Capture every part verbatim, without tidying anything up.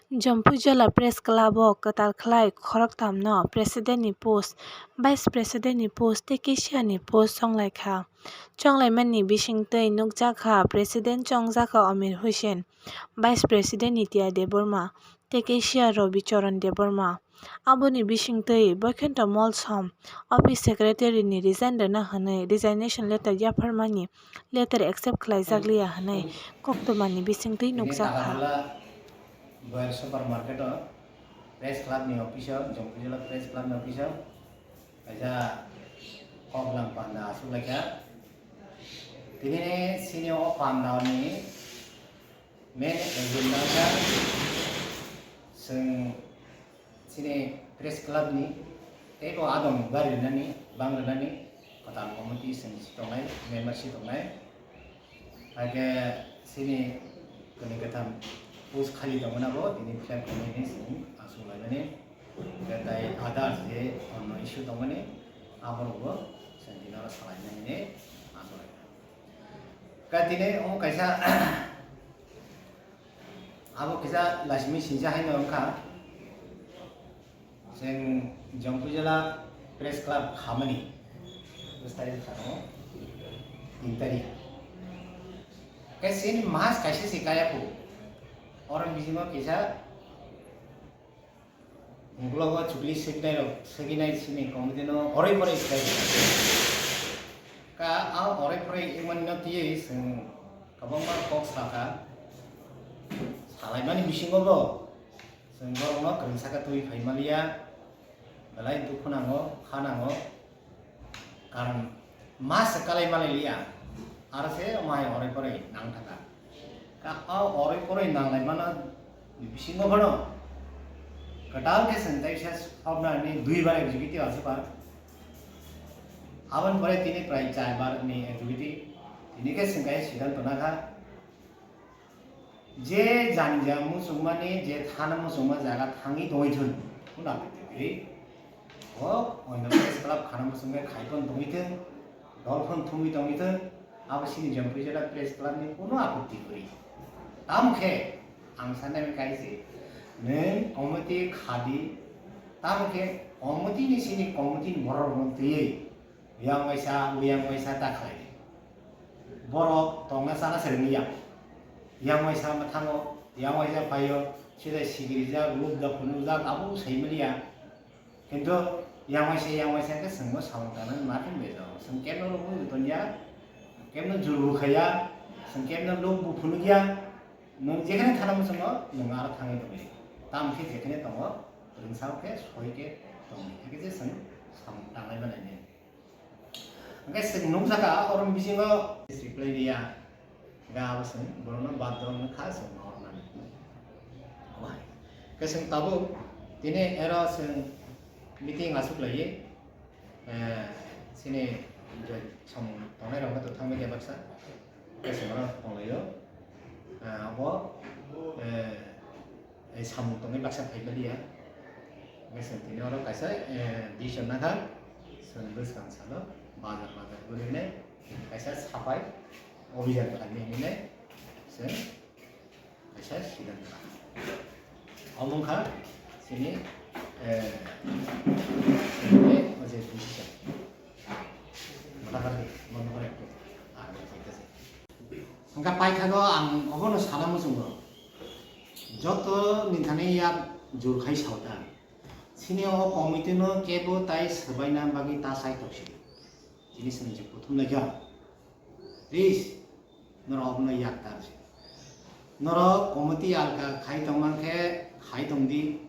Jampui Jala Press Club o kwtal khlai khoroktham no President ni post, Vice President ni post tei Cashier ni post chonglaikha. Chonglaimani bisingtwi nukjakha President chongjakha Amir Hussain, Vice President Nitya Debbarma tei Cashier Rabi Charan Debbarma. Aboni bisingtwi Boikhentho Molsom, Office Secretary ni resign rwna hwnwi resignation letter yapharmani letter accept khlaijak liya hwnwi koktwmani bisingtwi nukjakha. Boyer Supermarket o Press Club ni office o, Jampui Jala Press Club ni office o kaisa koklam panda asuk laikha. Tini sini o panda ni main agenda kha chwng chini Press Club ni teibo adong bari rwnani, bang rwnani kwtal committee chwng si tongnai, member si tongnai. Haikhe chini kwnwi kwtham post khali tongmani abo tini fill up khainai hinwi chwng achuk laimani. Hwnkhe tai others je onno issue tongmani aborokbo chwng tini oro salainai hinwi achuk laikha. Khe tini omo kaisa abo kisa lasimi sinsa haino wngkha. Chwng Jampui Jala Press Club khamani bwsai sano tin tarik. Khe chini mas kaisa se kaya phu. Oro bisingo kisa ugulogo chukli swknai rok, swkinai chini committee no oroi poroi swkai. Ka a oroi poroi wngmani no twiwi chwng kwbangma kok saka. Salaimani bisingo bo chwng borokno kwrwngsa khe twi phai maliya, belai dukhu nango, kha nango. Karon ma se kalai malai liya, aro se omo hai oroi poroi nang thangkha. Ka o oroi poroi nang lai mano bisingo phano kwtal khe chwng teisa sopna ni dui bar executive achukha. Aboni pore tini prai char bar ni executive. Tini khe chwng kai siddhanto nakha. Je jani ja muchungmani, je thana muchungma jaga thangwi tongwi thun, hwnna aphuti kwrwi. O oino press club khana muchungwi khai phano tongwi thun, dol phano thumwi tongwi thun, abo chini Jampui Jala Press Club ni kuno aphuti kwrwi. Tamo khe ang sanai kha se, nwng committee khadi, tamo khe committee ni chini committee ni borok rokno twiwi yang waisa, yang waisa ta khlai. Borok tongna chana se rwngya. Yang waisa mwthango, yang waisa phaio, sida sigirijak, lubda phunukjak, abo sai manya. Kintu yang waisa, yang waisa khe chwngno samung tangnani ma khe bejao. Chwng kebno lubwi tongya, kebno jurbu khaiya, chwng kebno lubbu phunukya. Nwng jekhane thana muchungo, nwng aro thangwi tongdi. Tamo khe jekhane tongo, rwngsa khe soi khe tongdi. Hakhe je chwng samung tanglai mani. Hwnkhe chwng nukjakha, oro bisingo reply riya. Hwnkhe abo chwng borokno baddho wngkha chwng hornani. Omo hai. Hwnkhe chwng tabuk tini ero chwng meeting achuk laiwi, eh, chini je samung tongnai rok thangwi khe baksa. Hwnkhe chwng oro tonglaio. Eh, abo, eh, eh, samung tongwi baksa phai maliya. Hwnkhe chwng tini oro kaisa, eh, decision nakha, chwng bwskang salo bazar bazar gwnwi nai kaisa saphai obhijan khlainai hinwi nai chwng kaisa siddhanto nakha. Omo wngkha chini, eh, chini o je decision. Motha khardi, bondo kore ektu. Ar bo khaikha se. Hwnkhe paithago ang obono sana muchungo. Joto ni thani yak jur khai sao ta. Chini o committee no kebo tai swbaina bagwi ta sai tok si. Chini chwng je kuthum laikha. Please, norok obono yak ta se. Norok committee alka khai tongman khe khai tongdi.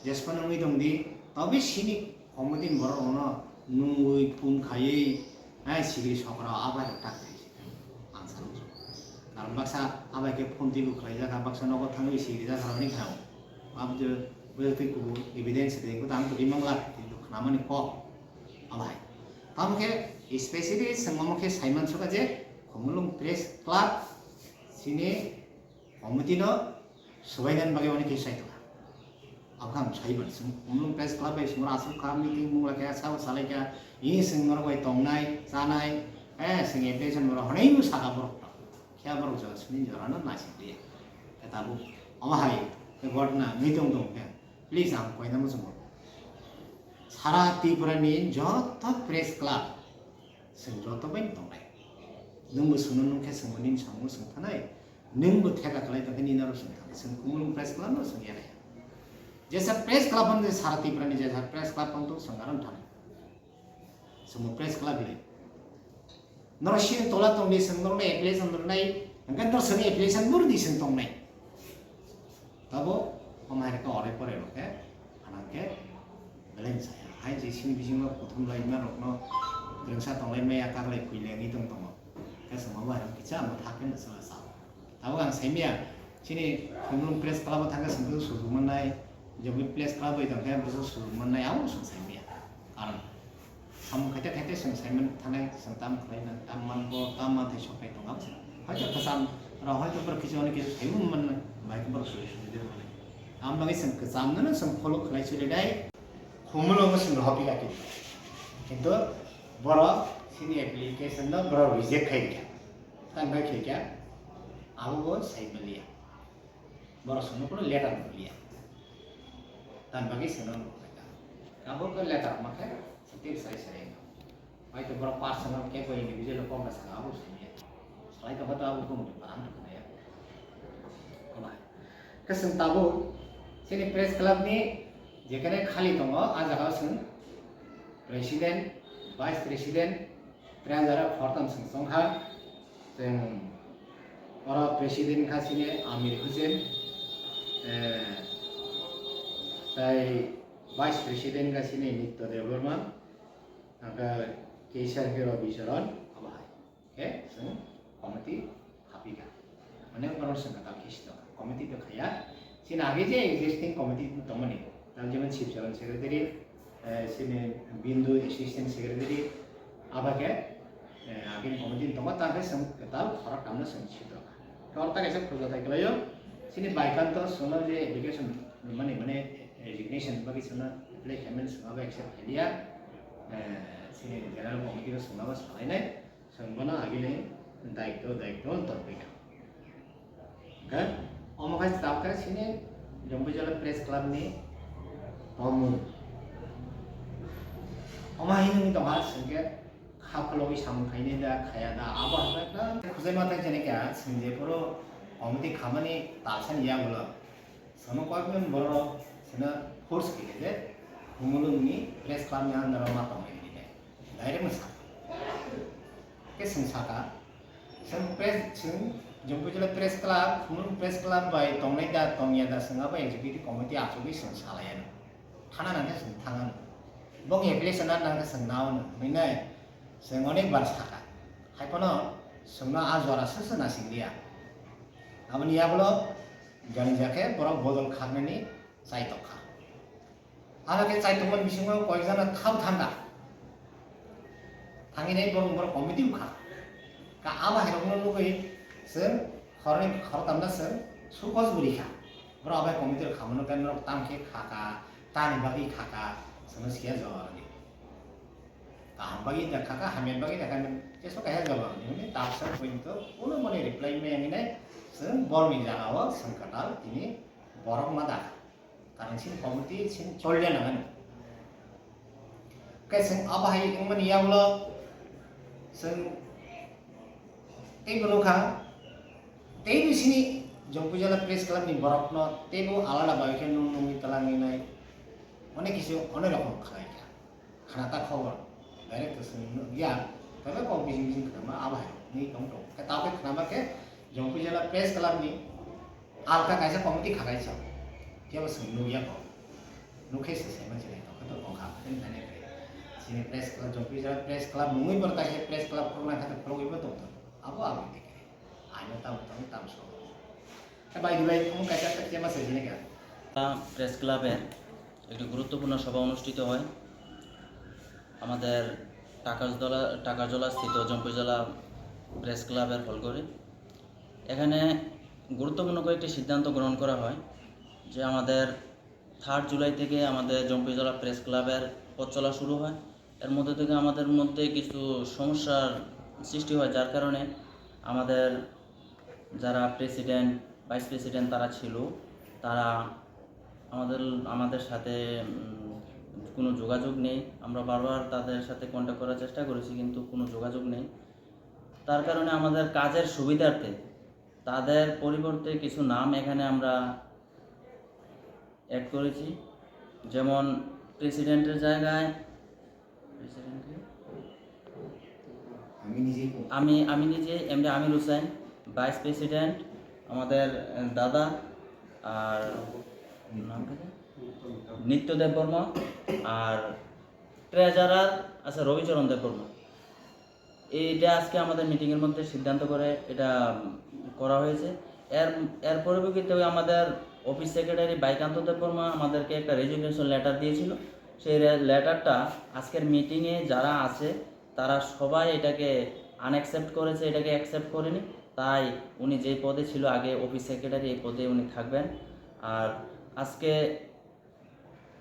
Jesphano wngwi tongdi, tobe sini committee ni borok rokno nungwi phone khaiwi, hai sigiri sokra o abai rok tak khai se. Ang sano. Karon baksa abai khe phone twibo khlaijak, baksa nogo thangwi sigiri jak rokni kha. Abo je bwtwi kubun evidence de ko tang twi mangla, kintu khnamani kok. Abai. Tamo khe specially chwng omo khe saiman suka je Khumulwng Press Club sini committee no swbainani bagwi oni khe sai tongkha. Abo khe ang sai mano, chwng Khumulwng Press Club bai chwng oro aswk kha meeting mungla khe sabo salai kha, ini chwng norok bai tongnai, chanai, eh, chwng application borok hwnwi bo saka borok no. Khe borok jora sini jora no naising liya. Khe tabuk omo hai Ghotna wngwi tong tong khe, please ang koina muchungo. Sara Tripura ni joto press club chwng joto bai tongnai. Nwng bo chwngno nung khe chwngbo nini samung chwng thanai, nwng bo theka khlai tong khe nini aro chwng thanai. Chwng Khumulwng press club no chwng ya nai. Jesa press club hwn je sara Tripura ni jesa press club hwn to chwng aro thanai. Chwngbo press club le. Norok sini tola tongdi chwng norokno application rwnai, hwnkhe norok chwng application bo rwdi chwng tongnai. Tabo omo hai khe orai porai rok khe phanang khe belai saya. Hai je sini bisingo kuthum lai ima rokno kwrwngsa tonglai maya kaklai khuilai wngwi tong tongo. Khe chwng omo hai rok kisa omo thak khe no chwla sao. Tabuk ang saimaya, chini Khumulwng press club o thangkhe chwng bwswk sujwk mannai, jobwi press club bai tongkhe bwswk sujwk mannai, abo chwng saimaya. Karon samung khaite khaite chwng saiman thanai, chwng tam khlaina, tam manbo, tam manthai sokai tongo, abo chwng. Hoito kwcham rok, hoito borok kisu hwnwi kisu saiwi mannai, bai khe borok sujwk sujwk de mannai. Amo bagwi chwng kwchamno chwng follow khlai chuli dai. Khumulwng chwng rohorphi kha kintu. Kintu borok chini application no borok reject khai rikha. Tang bai khe kya, abo bo sai maliya. Borok songno kuno letter no liya. Tang bagwi seno no khlai ka. Abo ko letter ma khe, sitting sai sai no. Bai to borok personal ke ko individual ko ma sanga abo sai ya. Sai to hoto abo ko mo parang to ya. Ko bai. Ke sing tabo, sini press club ni jekhane khali tongo, a jaga sing president, vice president, Treasurer khoroktham chwng chongkha. Chwng oro president kha chini Amir Hussain, eh, tai vice president kha chini Nitya Debbarma, hwnkhe K C R khe Rabi Charan, abo hai. Khe chwng committee hapikha. Mane borok chwng kwtal khe sitokha. Committee to khaya. Chini age je existing committee tongmani. Tal jemon Sibcharan secretary, eh, chini Bindu assistant secretary, aba khe, eh, agini committee tongo, ta khe chwng kwtal khorok tamno chwng sitokha. Khe oro ta kaisa phuja thai kwlaio. Chini Baikanto chwngno je application mani, mane resignation bagwi chwngno apply khaimani chwng abo accept khailiya. Eh, chini general committee o chwngno abo salainai. Chwng bono agini daitw, daitw tongpikha. Hwnkhe omo khai tabukhe chini Jampui Jala Press Club ni tongmung. Omo hai wngwi tongkha, chwngkhe kha khulogwi samung khainai da, khaya da, abo hai khe khujai ma thang chini kha, chwng jephuru committee khamani talsani yagulo. Sono koyekjon borok sino force khe je Khumulwng ni press club ni under o ma tongnai hinwi nai. Direct no saka. Khe chwng saka, chwng press, chwng Jampui Jala Press Club, Khumulwng Press Club bai tongnai da, tongya da, chwng abo executive committee achugwi chwng salai ano. Thana nang khe chwng thang ano. Bong application na nang khe chwng nao no hinwi nai. Chwng onek bar saka. Hai phano chwngno a jora se se nasing liya. Aboni yagulo Jani ja khe borok bodol kharnani chai tokha. Aro khe chai tongmani bisingo koyekjano thao thangkha. Thangwi nai borok, borok committee wngkha. Ka abo hai rokno nugwi chwng khoroknwi khoroktamno chwng sukos bwrwi kha. Borok abai committee rok khamano khe norok tamo khe kha ka, tamni bagwi kha ka, chwngno siya jawab rwdi. Kaham bagwi da kha ka, hamya bagwi da kha, teso kaisa jawab rwdi. Hwnwi tabsa poito kuno mani reply maya hwnwi nai chwng borokni jagao chwng kwtal tini borok ma da kha. Karon chini committee chini cholya nangani. Khe chwng abo hai wngmani yagulo chwng teibo nukha, teibo chini Jampui Jala Press Club ni borokno teibo alada bai khe nung nungwi twlangwi nai, onek kisu onek rokom khlai kha. Khna ta khobor, direct to chwng nukya, tei kok bising bising khna ma abo hai wngwi tong tong. Khe tabuk khe khna ma khe Jampui Jala Press Club ni alka kaisa committee kha kaisa, phiya bo chwng nukya kok. Nukhe se se ma chini tong khe to tong kha, phai nai phai. Chini press club, Jampui Jala Press Club mungwi bo ta khe press club khulna kha to khulwi bo tong tong. Abo abo de khe. Ano tam tam tam so. Khe bai di bai, omo kaisa khe ma se jini kha. Press ক্লাবের একটি গুরুত্বপূর্ণ সভা অনুষ্ঠিত হয় আমাদের টাকারজলা, টাকারজলা স্থিত জম্পুইজলা প্রেস ক্লাবের হলঘরে। এখানে গুরুত্বপূর্ণ কয়েকটি সিদ্ধান্ত গ্রহণ করা হয় যে আমাদের থার্ড জুলাই থেকে আমাদের জম্পুইজলা প্রেস ক্লাবের পথ চলা শুরু হয়। এর মধ্যে থেকে আমাদের মধ্যে কিছু সমস্যার সৃষ্টি হয়, যার কারণে আমাদের যারা প্রেসিডেন্ট, ভাইস প্রেসিডেন্ট তারা ছিল, তারা আমাদের, আমাদের সাথে, উম, কোনো যোগাযোগ নেই। আমরা বারবার তাদের সাথে কন্ট্যাক্ট করার চেষ্টা করেছি, কিন্তু কোনো যোগাযোগ নেই। তার কারণে আমাদের কাজের সুবিধার্থে তাদের পরিবর্তে কিছু নাম এখানে আমরা অ্যাড করেছি, যেমন প্রেসিডেন্টের জায়গায়, প্রেসিডেন্ট কে? আমি নিজেই করব। আমি, আমি নিজে, এমডি আমির হোসেন, ভাইস প্রেসিডেন্ট, আমাদের, আহ, দাদা, আর নাম কি? নিত্য দেববর্মা, আর ট্রেজারার আছে রবিচরণ দেববর্মা। এইটা আজকে আমাদের মিটিংয়ের মধ্যে সিদ্ধান্ত করে এটা, উম, করা হয়েছে। এর, এর পরিপ্রেক্ষিতে ওই আমাদের অফিস সেক্রেটারি বাইকান্ত দেববর্মা আমাদেরকে একটা রেজিগনেশন লেটার দিয়েছিল। সেই রে-, লেটারটা আজকের মিটিংয়ে যারা আছে, তারা সবাই এটাকে আনঅ্যাকসেপ্ট করেছে, এটাকে অ্যাকসেপ্ট করেনি। তাই উনি যে পদে ছিল আগে অফিস সেক্রেটারি, এই পদে উনি থাকবেন। আর আজকে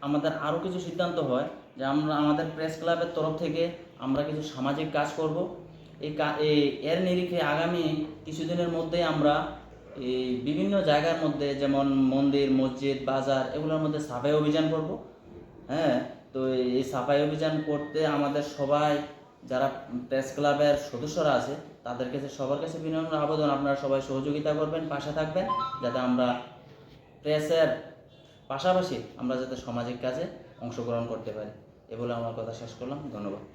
আমাদের আরও কিছু সিদ্ধান্ত হয় যে আমরা আমাদের প্রেস ক্লাবের তরফ থেকে আমরা কিছু সামাজিক কাজ করব। এই কা-, এই, এর নিরিখে আগামী কিছুদিনের মধ্যেই আমরা এই বিভিন্ন জায়গার মধ্যে, যেমন মন্দির, মসজিদ, বাজার, এগুলোর মধ্যে সাফাই অভিযান করব। হ্যাঁ, তো এই সাফাই অভিযান করতে আমাদের সবাই, যারা প্রেস ক্লাবের সদস্যরা আছে, তাদের কাছে, সবার কাছে বিনম্র আবেদন, আপনারা সবাই সহযোগিতা করবেন, পাশে থাকবেন, যাতে আমরা প্রেসের পাশাপাশি আমরা যাতে সামাজিক কাজে অংশগ্রহণ করতে পারি। এ বলে আমার কথা শেষ করলাম। ধন্যবাদ।